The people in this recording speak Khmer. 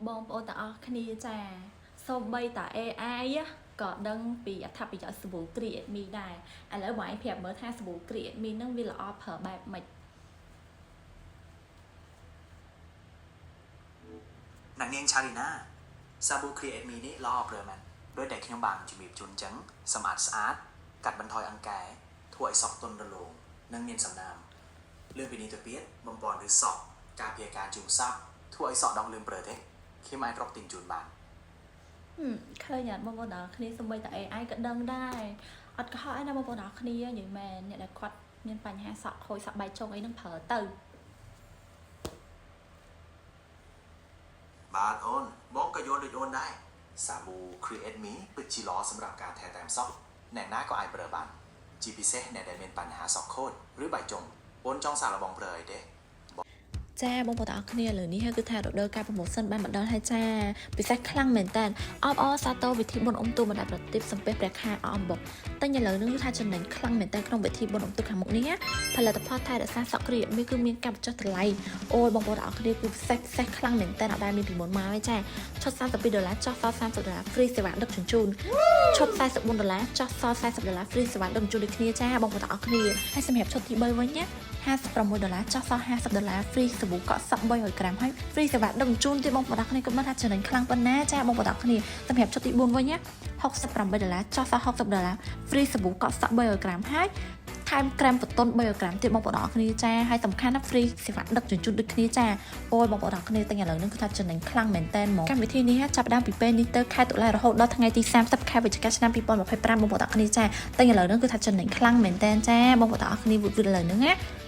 បងប្អូនទាំងអស់គ្នាចាសូម្បីតា AI ក៏ដឹងពីអត្ថប្រយោជន៍សាប៊ូ Create Me ដែរឥឡូវបងឯងប្រាប់មើលថាសាប៊ូ Create Me ហ្នឹងវាល្អប្រើបែបម៉េច? អ្នកនាងឆារីណាសាប៊ូ Create Me នេះល្អប្រើមែនដោយដែលខ្ញុំបានជំរាបជូនអញ្ចឹងសម្អាតស្អាតកាត់បន្ថយអង្គែធ្វើឲ្យសក់ទន់រលោងនិងមានសំណើមលើសពីនេះទៅទៀតបំពន់ឬសក់ការពារការជូរសក់ធ្វើឲ្យសក់ដងលឿនប្រើទេខ្ញុំអាចរកទិញជូនបាន។ ហឹមឃើញអត់បងប្អូនទាំងអស់គ្នាសូម្បីតែ AI ក៏ដឹងដែរអត់កុហកអីណាបងប្អូនទាំងអស់គ្នានិយាយមែនអ្នកដែលគាត់មានបញ្ហាសក់ខូចសក់បែកចុងអីហ្នឹងប្រើទៅ។ បាទអូនបងក៏យល់ដូចអូនដែរសាប៊ូ Create Me ពិតជាល្អសម្រាប់ការថែទាំសក់អ្នកណាក៏អាចប្រើបានជាពិសេសអ្នកដែលមានបញ្ហាសក់ខូចឬបែកចុងអូនចង់សាកល្បងប្រើអីទេ? ចាបងប្អូនទាំងអស់គ្នាលើនេះហើយគឺថារដូវកាល promotion បានមកដល់ហើយចាពិសេសខ្លាំងមែនតើអបអរសាទរវិធីបុណ្យអុំទូបណ្ដាប្រទីបសំពះព្រះខែអអំបុកតែឥឡូវនេះគឺថាចំណេញខ្លាំងមែនតើក្នុងវិធីបុណ្យអុំទូខាងមុខនេះផលិតផលថែរក្សាសក់គ្រាមីគឺមានការបញ្ចុះតម្លៃអូយបងប្អូនទាំងអស់គ្នាគឺពិសេសពិសេសខ្លាំងមែនតើអត់ដែលមានពីមុនមកទេចាឈុត32ដុល្លារចុះសល់30ដុល្លារ free សេវាដឹកជញ្ជូនឈុត44ដុល្លារចុះសល់40ដុល្លារ free សេវាដឹកជញ្ជូនដូចគ្នាចាបងប្អូនទាំងអស់គ្នាហើយសម្រាប់ឈុតទី3វិញណា56ដុល្លារចុះសល់50ដុល្លារ free សាប៊ូកក់សក់300ក្រាមហើយ free សេវាដឹកជញ្ជូនទៀតបងប្អូនទាំងអស់គ្នាគិតមើលថាចំណេញខ្លាំងប៉ុណ្ណាចាបងប្អូនទាំងអស់គ្នាសម្រាប់ឈុតទី4វិញណា68ដុល្លារចុះសល់60ដុល្លារ free សាប៊ូកក់សក់300ក្រាមហើយថែមក្រែមបតុន300ក្រាមទៀតបងប្អូនទាំងអស់គ្នាចាហើយសំខាន់ណា free សេវាដឹកជញ្ជូនដូចគ្នាចាអូយបងប្អូនទាំងអស់គ្នាតែឥឡូវនេះគឺថាចំណេញខ្លាំងមែនតើហ្មងកម្មវិធីនេះចាប់ផ្ដើមពីពេលនេះទៅខែតុលារហូតដល់ថ្ងៃទី30ខែវិច្ឆិកាឆ្នាំ2025បងប្អូនទាំងអស់គ្នាចាតែឥឡូវនេះគឺថាចំណេញខ្លាំងមែនតើចាបងប្អូនទាំងអស់គ្នាវឹកៗឥឡូវនេះណា។